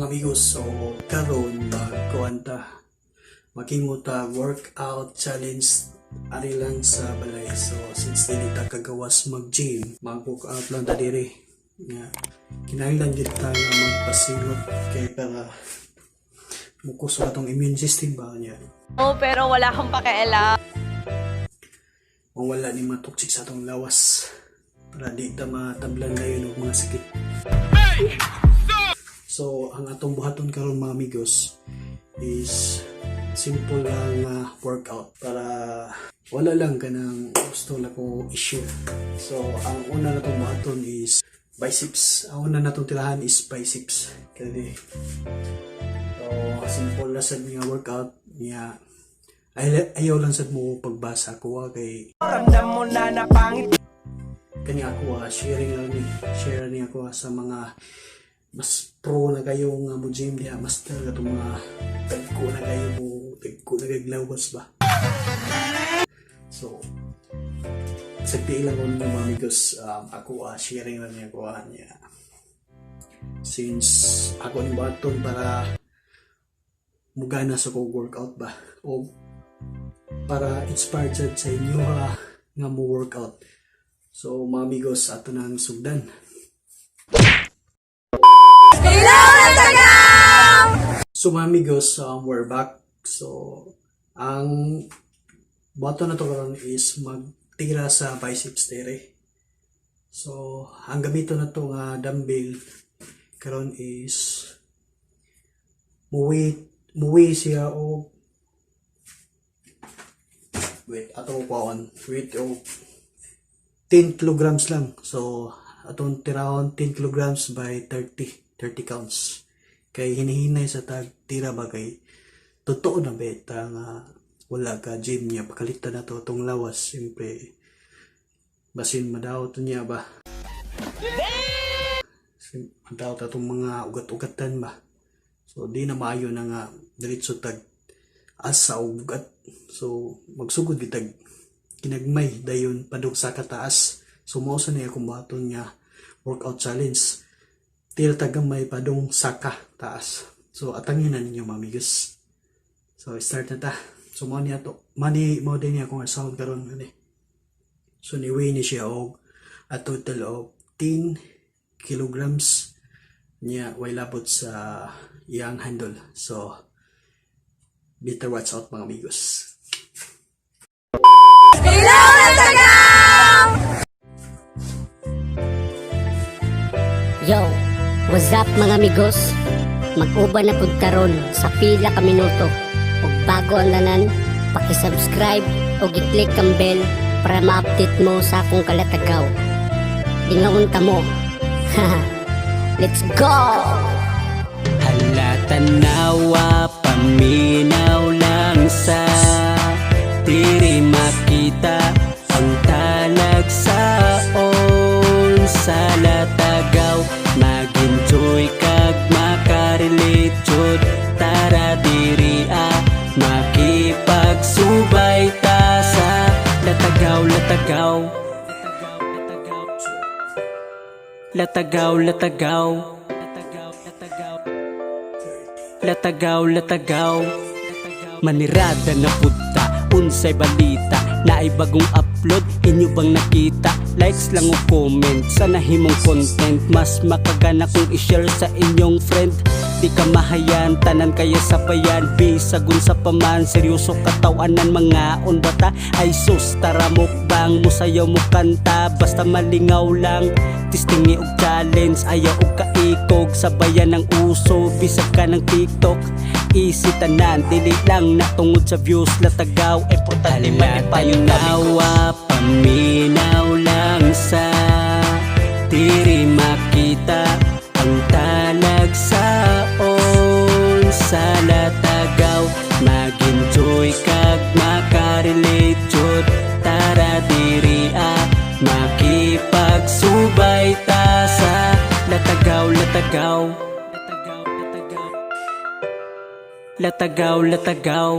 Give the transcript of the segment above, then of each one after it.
Mga amigos? So karon magkuan ta. Maghimo ta workout challenge ari lang sa balay. So since dili ta kagawas mag-gym, mag-workout lang ta diri. Nga kinahanglan gyud ta nga magpasingot kay para mukusog atong immune system ba niya. Oh, pero wala akong pakialam. Mawala ni mga toxic sa atong lawas para di ta matablan dayon og mga sakit. So, ang atong buhaton karon, mga amigos, is simple lang nga workout para wala lang kanang gusto lang ko i-share. So, ang una natong buhaton is biceps. Ang una natong tirahan is biceps. Kaya so, simple lang sad nga workout niya. Ay, ayaw lang sad mo pagbasa ko kay Ramdam mo na na pangit. Kanya ako sharing lang ni share ni ako sa mga mas pro na kayo nga mo gym diha, master katong mga tagko na kayo mo, tagko na kayo lawas ba. So sa lang ko ninyo, mga amigos, ako sharing lang niya ako niya since ako ni button para mugana sa ko workout ba o para inspired sad sa inyo ha, nga mo workout. So mga amigos, ato nang sugdan. Hello, Latagaw! So mga amigos, we're back. So ang buhaton na to karon is magtira sa biceps dere. So ang gamiton na to nga dumbbell karon is muweigh siya og, wait, ato kuhaon, weight og 10 kilograms lang. So atong tirahon 10 kilograms by 30 30 counts kay hinihinay sa tag tira ba, kay totoo na beta nga wala ka gym niya, pakalitan na to atong lawas. Siyempre basin madaot to niya ba, madaot atong mga ugat-ugatan ba. So di na maayo na nga diretso tag asa og ugat. So magsugod gitag kinagmay, dayon padung sa kataas. So mao sa niya akong buhaton nga workout challenge, tira tag gamay padung saka taas. So atangin na ninyo, mga amigos. So start na ta. So mao niya to mani mao din niya akong asahon karon ani. So ni-weigh ni siya og a total of 10 kilograms niya, way labot sa iyang handle. So better watch out, mga amigos. Hello, Latagaw! Yo, what's up, mga amigos? Mag-uban na pud karon sa pila ka minuto. Ug bago ang tanan, paki-subscribe ug i-click ang bell para ma-update mo sa akong kalatagaw. Lingaon ta mo. Let's go! Hala, tanawa, paminaw lang sa diri makita ang talagsaon sa Latagaw. Mag-enjoy kag makarelate jud. Tara diri ah, makipagsubay ta sa Latagaw, Latagaw. Latagaw, Latagaw. Latagaw, Latagaw. Manirada na pud ta, unsay balita? Naay bagong upload, inyo bang nakita? Likes lang o comment, sana himong content. Mas makagana kung i-share sa inyong friend. Di ka mahayan, tanan kaya sabayan. Bisagun sa paman, seryoso katawanan mga bata. Ay sus, tara mukbang, musayaw mo kanta. Basta malingaw lang, testingi og challenge. Ayaw og kaikog, sabayan ng uso. Bisag ka ng TikTok. Easy tanan, dili lang na tungod sa views. Latagaw, importante malipayon. Tanawa, paminaw lang sa diri makita ang talagsaon sa Latagaw. Mag-enjoy kag makarelate jud. Tara diri ah, makipagsubay ta sa Latagaw, Latagaw. Latagaw, Latagaw. Latagaw, Latagaw.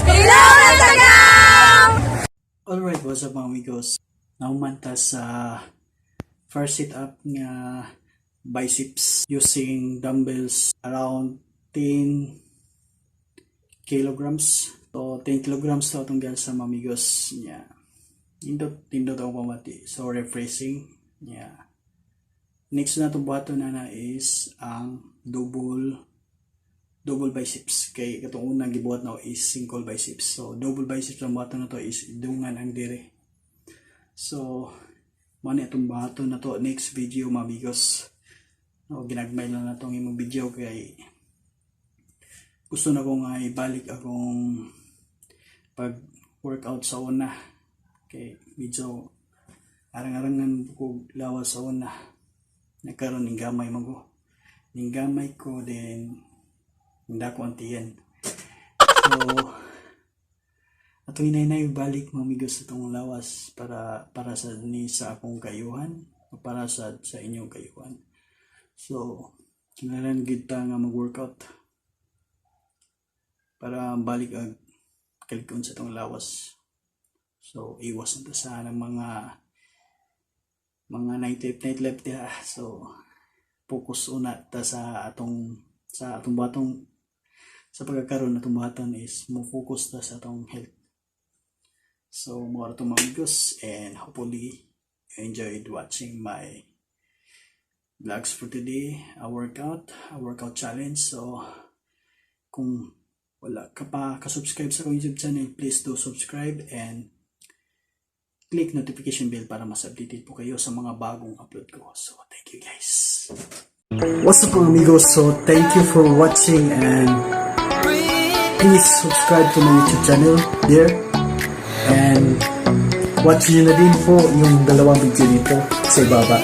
Hello, Latagaw! Alright, what's up, mga amigos? Nahuman ta sa first sit up nga biceps using dumbbells around 10 kilograms. So 10 kilograms to atong gialsa, mga amigos. Yeah. Nindot, nindot ang pamati. So refreshing. Yeah. Next na itong buhaton na na is ang double double biceps, kay katong unang gibuhat na is single biceps. So double biceps ang buhaton na to is dungan ang dire. So mao ni atong buhaton na to next video, mga amigos. No, ginagmay lang na tong imong video kay gusto na ko nga ibalik akong pag workout sa una kay medyo arang-arangan ko lawas sa una. Nagkaroon ning gamay man ko, ning gamay ko then hindi ako antiyan. So atong hinay balik, mga amigos, sa atong lawas para sa ni sa akong kayuhan o para sa inyong kayuhan. So kinahanglan gid ta nga mag-workout para balik ang kalig-on sa atong lawas. So iwas na ta sa ng mga night life diha. So focus una ta sa atong batong sa pagkakaroon. Atong buhaton is mo focus ta sa atong health. So mao ra to, mga amigos, and hopefully you enjoyed watching my vlogs for today, a workout challenge. So kung wala ka pa ka-subscribe sa akong YouTube channel, please do subscribe and click notification bell para mas updated po kayo sa mga bagong upload ko. So thank you, guys. What's up, mga amigos? So thank you for watching and please subscribe to my YouTube channel there and watch nyo na din po yung dalawang video dito sa ibaba.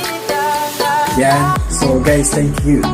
Yan. So guys, thank you.